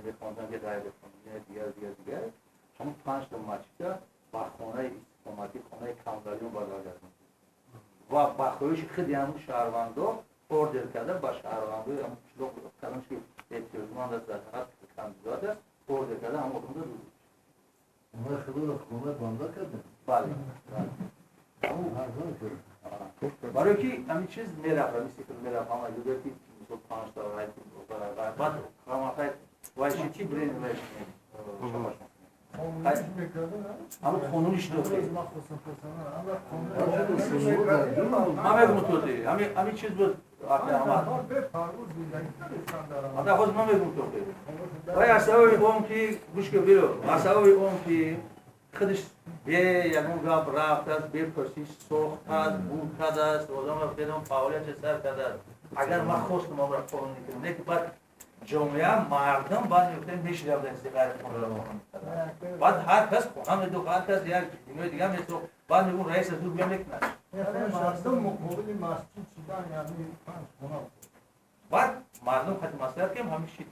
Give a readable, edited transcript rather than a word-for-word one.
Мехондам, ки ғайриқонунӣ, дигар, дигар, дигар. Ҳамун панҷта масҷида ба хонаи истиқоматӣ, хонаи камбағалон бадал гардонд ва ба хоҳиши худи ҳамун шаҳрвандо ордер карда, ба шаҳрвандои ҳамун қишлоқ, кадомш ки эҳтиёҷманд аст, дар ҳақиқат камбизоат аст, ордер карда, ҳамон одамда рӯз. Хонаи худро хона банда кардем. Бале. Арзон шуд. Барое ки ҳамин чиз мерафт, ҳамин цикл мерафт, ҳама ҷудо ки мисол панҷта баъд ҳамахай вай шид, чи брен вай шапаш. Ҳамун қонунӣ шинохте. Ман мегум, тоти ҳамин чиз буд. Аҳмад ада, ҳозир ман мегум, тоти вай аз сабаби он ки, гӯш ки биро, аз сабаби он ки худаш бе ягон гап рафтааст, бепурсиш сохтааст, буд кардааст, одам федон фаъолиятша сар кардааст. Агар ман хостум амра қонунӣ кунам, лекин баъд ҷомеа, мардум баъд мегуфтанд, меширавдан ғайриқонунӣ. Баъд ҳар кас хона медохт, ҳар кас як бинои дигар месохт. Баъд мегӯм, раиса зуд бия, мекунад. Мардум муқобили масҷид шидан, яъни панҷ хона. Баъд мардум хати маслиҳат кардем, ҳамин шид.